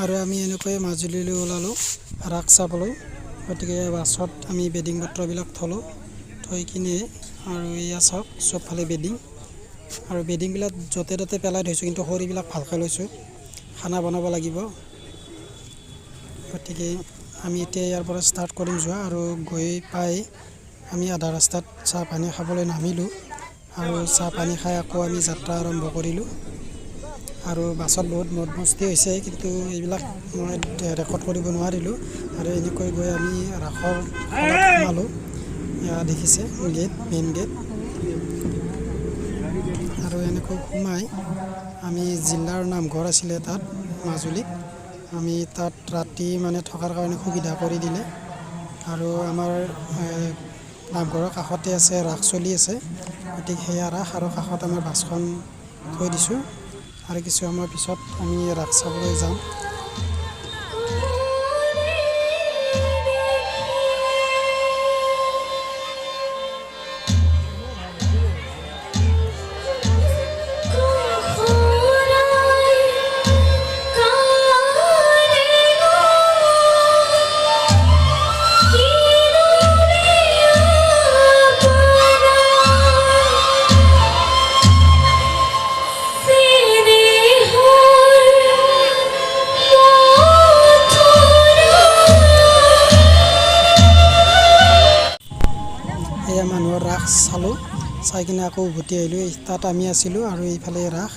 আৰু আমি এনেকৈয়ে মাজুলীলৈ ওলালোঁ ৰাস চাবলৈ। গতিকে বাছত আমি বেডিং পত্ৰবিলাক থ'লোঁ, থৈ কিনে আৰু এয়া চাওক চবফালে বেডিং। আৰু বেডিংবিলাক য'তে ত'তে পেলাই থৈছোঁ, কিন্তু খৰিবিলাক ভালকৈ লৈছোঁ, খানা বনাব লাগিব। গতিকে আমি এতিয়া ইয়াৰ পৰা ষ্টাৰ্ট কৰিম যোৱা। আৰু গৈ পাই আমি আধা ৰাস্তাত চাহ পানী খাবলৈ নামিলোঁ আৰু চাহ পানী খাই আকৌ আমি যাত্ৰা আৰম্ভ কৰিলোঁ। আৰু বাছত বহুত মদ মস্তি হৈছে, কিন্তু এইবিলাক মই ৰেকৰ্ড কৰিব নোৱাৰিলোঁ। আৰু এনেকৈ গৈ আমি ৰাসৰ খলাত সোমালোঁ। এয়া দেখিছে গেট, মেইন গেট। আৰু এনেকৈ সোমাই আমি জিলাৰ নামঘৰ আছিলে তাত মাজুলীত, আমি তাত ৰাতি মানে থকাৰ কাৰণে সুবিধা কৰি দিলে। আৰু আমাৰ নামঘৰৰ কাষতে আছে, ৰাস চলি আছে, গতিকে সেয়া ৰাস। আৰু কাষত আমাৰ বাছখন থৈ দিছোঁ আৰু কিছু সময়ৰ পিছত আমি ৰাস চাবলৈ যাম। এয়া মানুহৰ ৰাস চালোঁ, চাই কিনে আকৌ উভতি আহিলোঁ। তাত আমি আছিলোঁ আৰু এইফালে ৰাস।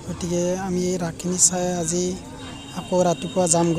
গতিকে আমি এই ৰাসখিনি চাই আজি আকৌ ৰাতিপুৱা যামগৈ।